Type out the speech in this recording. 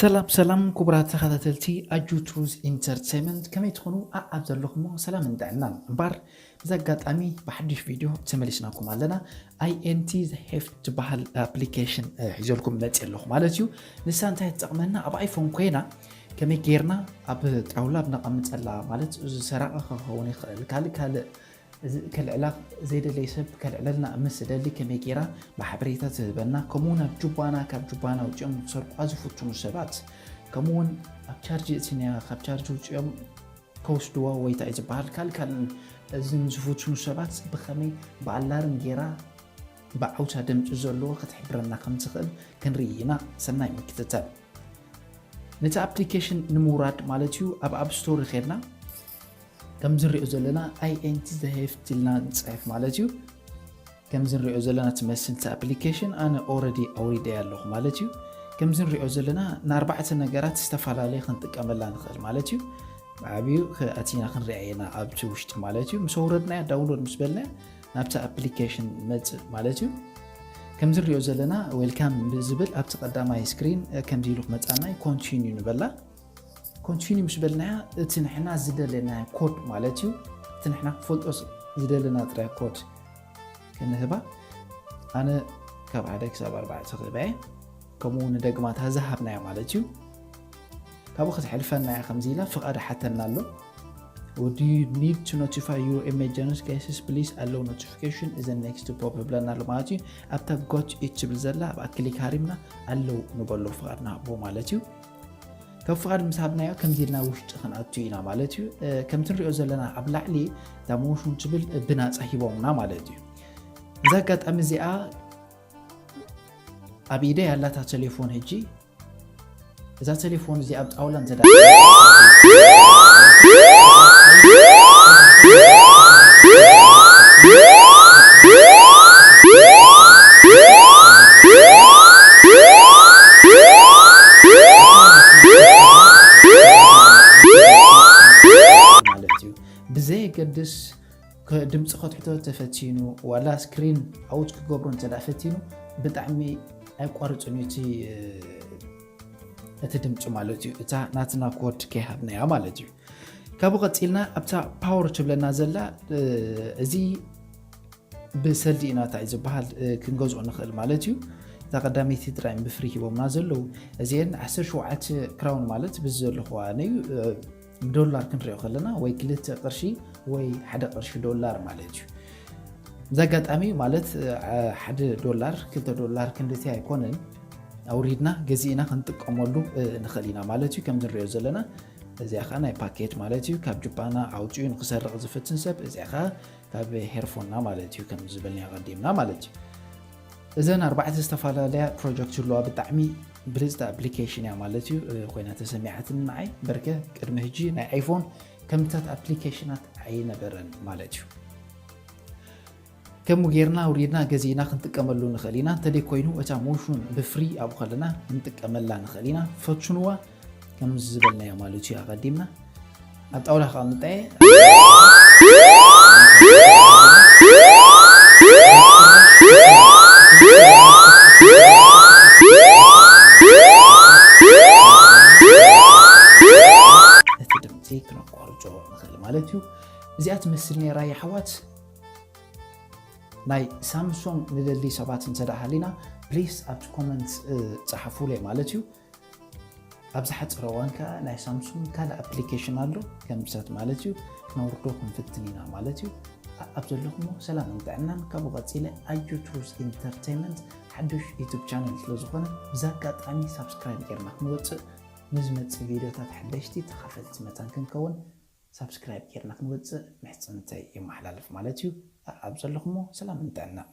ሰላም ሰላም ክቡራት ተኸታተልቲ ኣጁ ትሩዝ ኢንተርቴንመንት፣ ከመይ ትኾኑ? ኣብ ዘለኹሞ ሰላምን ጥዕናን። እምበኣር ብዚ ኣጋጣሚ ብሓድሽ ቪድዮ ተመሊስናኩም ኣለና። ኣይኤንቲ ዘ ሄፍት ትበሃል ኣፕሊኬሽን ሒዘልኩም መፅእ ኣለኹ ማለት እዩ። ንሳ እንታይ ትጠቕመና? ኣብ ኣይፎን ኮይና ከመይ ጌርና ኣብ ጣውላ ብነቐምጠላ፣ ማለት እዚ ሰራቒ ክኸውን ይኽእል፣ ካልእ ካልእ እዚ ከልዕላ ዘይደለይ ሰብ ከልዕለልና ምስ ደሊ ከመይ ጌራ ብሓበሬታ ትህበና፣ ከምኡ ናብ ጁባና፣ ካብ ጁባና ውፅኦም ክሰርቋ ዝፍትኑ ሰባት፣ ከምኡ እውን ኣብ ቻርጅ እትንያ ካብ ቻርጅ ውፅኦም ከውስድዋ ወይታ እዩ ዝበሃል፣ ካልካልን እዝን ዝፍትኑ ሰባት ብኸመይ ብኣላርም ጌራ ብዓውታ ድምፂ ዘለዎ ክትሕብረና ከም ትኽእል ክንርኢ ኢና። ሰናይ ምክትታል። ነቲ ኣፕሊኬሽን ንምውራድ ማለት እዩ ኣብ ኣፕ ስቶር ኸድና ከምዚ ንሪኦ ዘለና ኣይኤንቲ ዘ ሄፍት ኢልና ንፅሕፍ ማለት እዩ። ከምዚ ንሪኦ ዘለና ትመስል እቲ ኣፕሊኬሽን ኣነ ኦረዲ ኣውሪደ ኣለኹ ማለት እዩ። ከምዚ ንሪኦ ዘለና ንኣርባዕተ ነገራት ዝተፈላለየ ክንጥቀመላ ንኽእል ማለት እዩ። ብዓብዩ ኣቲና ክንሪኣ ኢና ኣብቲ ውሽጢ ማለት እዩ። ምስ ኣውረድናያ ዳውንሎድ ምስ በልናያ ናብቲ ኣፕሊኬሽን መፅእ ማለት እዩ። ከምዚ ንሪኦ ዘለና ዌልካም ዝብል ኣብቲ ቀዳማይ ስክሪን ከምዚ ኢሉ ክመፃና እዩ። ኮንቲኒዩ ንበላ። ኮንቲኒዩ ምስ በልናያ እቲ ንሕና ዝደለናዮ ኮድ ማለት እዩ፣ እቲ ንሕና ክፈልጦ ዝደለና ጥራይ ኮድ ክንህባ። ኣነ ካብ ሓደ ክሳብ ኣርባዕተ ክህባ እየ። ከምኡ ንደግማ እታ ዝሃብናያ ማለት እዩ። ካብኡ ክትሕልፈና እያ ከምዚ ኢላ ፍቓድ ሓተና ኣሎ። Do you need to notify your emergency cases? Please allow notification is the next pop ብለና ኣሎ ማለት እዩ። ኣብታ ጎት ኢት ትብል ዘላ ኣብኣ ክሊክ ሃሪምና ኣለው ንበሎ ፍቓድ ንሃቦ ማለት እዩ። ካብ ፍቓድ ምስ ሃብናዮ ከምዚ ኢልና ውሽጢ ክንኣቱ ኢና ማለት እዩ። ከምቲ ንሪኦ ዘለና ኣብ ላዕሊ እታ ሞሽን ትብል ብናፃ ሂቦምና ማለት እዩ። እዛ ኣጋጣሚ እዚኣ ኣብ ኢደ ያላታ ቴሌፎን ሕጂ እዛ ቴሌፎን እዚ ኣብ ጣውላ እንተ ማለት እዩ። ብዘየገድስ ድምፂ ከትሕቶ ተፈቲኑ ዋላ ስክሪን ኣውት ክገብሮ እንተ ፈቲኑ ብጣዕሚ ኣይቋርፅን እዩ እቲ ድምፂ ማለት እዩ። እታ ናትና ኮድ ከይሃብናያ ማለት እዩ። ካብኡ ቀፂልና ኣብታ ፓወር ትብለና ዘላ እዚ ብሰልዲ ኢና እንታይ ዝበሃል ክንገዝኦ ንኽእል ማለት እዩ። እታ ቀዳመይቲ ጥራይ ብፍሪ ሂቦምና ዘለዉ እዚአን ዓሰርተ ሸውዓተ ክራውን ማለት ብዚ ዘለኹዋ ነዩ ብዶላር ክንሪኦ ከለና ወይ ክልተ ቅርሺ ወይ ሓደ ቅርሺ ዶላር ማለት እዩ። እዚ ኣጋጣሚ ማለት ሓደ ዶላር ክልተ ዶላር ክንድቲ ኣይኮነን፣ ኣውሪድና ገዚእና ክንጥቀመሉ ንኽእል ኢና ማለት እዩ። ከም ንሪኦ ዘለና እዚኣ ከዓ ናይ ፓኬት ማለት እዩ። ካብ ጁባና ኣውፅኡ ንክሰርቕ ዝፍትን ሰብ እዚኣ ከዓ ካብ ሄርፎንና ማለት እዩ። ከም ዝበልናዮ ቀዲምና ማለት እዩ። እዘን ኣርባዕተ ዝተፈላለያ ፕሮጀክት ዘለዋ ብጣዕሚ ብልፅቲ ኣፕሊኬሽን እያ ማለት እዩ ኮይና ተሰሚዓትኒ ንዓይ። በርከ ቅድሚ ሕጂ ናይ ኣይፎን ከምታት ኣፕሊኬሽናት ኣይነበረን ማለት እዩ። ከምኡ ጌርና ውሪድና ገዚእና ክንጥቀመሉ ንኽእል ኢና። እንተደይ ኮይኑ እታ ሞሽን ብፍሪ ኣብኡ ከለና ክንጥቀመላ ንኽእል ኢና። ፈትንዋ ከም ዝበልናዮ ማለት እዩ ኣቐዲምና ኣብ ጣውላ ከቐምጠ እቲ ድምፂ ክነቋርፆ ንኽእል ማለት እዩ። እዚኣ ትመስል ነይራ የሕዋት። ናይ ሳምሶንግ ንደሊ ሰባት እንተ ደኣ ሃሊና ፕሊስ ኣብቲ ኮመንት ፀሓፉለይ ማለት እዩ። ኣብ ዝሓፀረ እዋን ከዓ ናይ ሳምሶንግ ካልእ ኣፕሊኬሽን ኣሎ ከምሳት ማለት እዩ ክነውርዶ ክንፍትን ኢና ማለት እዩ። ኣብ ዘለኹሞ ሰላምን ጥዕናን ካብኡ ቀፂለ ኣዩ ትሩዝ ኢንተርቴንመንት ሓዱሽ ዩቱብ ቻነል ስለ ዝኾነ ብዚ ኣጋጣሚ ሳብስክራይብ ጌርና ክንወፅእ ንዝመፅእ ቪድዮታት ሓደሽቲ ተኻፈልቲ መታን ክንከውን ሳብስክራይብ ጌርና ክንወፅእ ምሕፅንተይ የመሓላልፍ ማለት እዩ። ኣብ ዘለኹሞ ሰላምን ጥዕናን